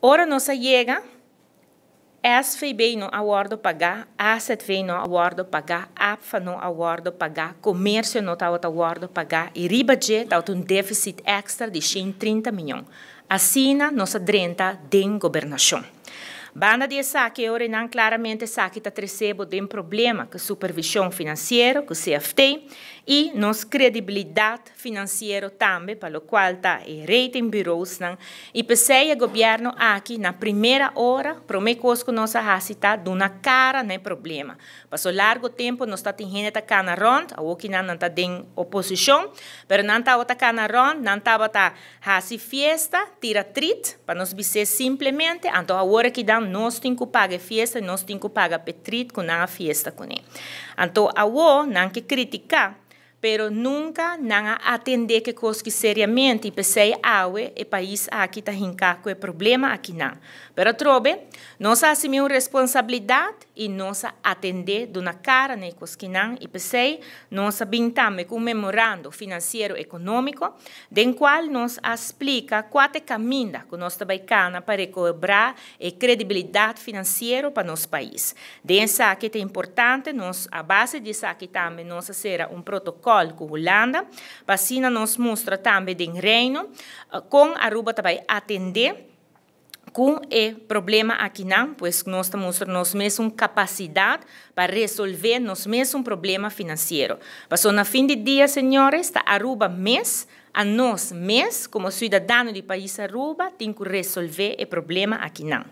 Ora nos a yega, SVB no a wordo paga, AZV no a wordo paga, APFA no a wordo paga, comercio no tabata wordo paga y riba dje tabata un deficit extra di 130 miyon. Asina nos a drenta den gobernacion. Banda di esaki, ora nan claramente esaki ta trece bo den problema cu supervision financiero, cu CFT y nos credibilidad financiero tambe pa locual ta e rating bureaus nan y pesey e gobierno aki na primera ora prome cos cu nos a haci ta duna cara na e problema. Paso largo tempo nos ta tin hende ta cana rond, awoki nan nan ta den oposicion, pero nan tabata cana rond, nan tabata haci fiesta, tira trit, pa nos bis'é simplemente, anto awor aki dan nos tin cu paga e fiesta y nos tin cu paga p'e trit cu nan a fiesta cun'é. Anto awo nan ke critica, pero nunca nan a atende cu e cos ki seriamente y p'esey awe e pais aki ta hinca cu e problema akinan. Pero atrobe, nos a asimi un responsabilidad y nos a atende duna cara na e cos kinan y p'esey nos a bin tambe cu un memorando financiero economico den cual nos a splica cua ta e caminda cu nos ta bay cana pa recobra e credibilidad financiero pa nos pais. Den esaki ta importante nos a base di esaki tambe nos a cera un protocol cu Hulanda pa asina nos mustra tambe den Reino con Aruba ta bay atende cu e problema akinan, pues nos ta mustra nos mesun capacidad pa resolve nos mesun problema financiero. Pasobra na fin di dia, señores, ta Aruba mes, a nos mes como ciudadano di pais Aruba tin cu resolve e problema akinan.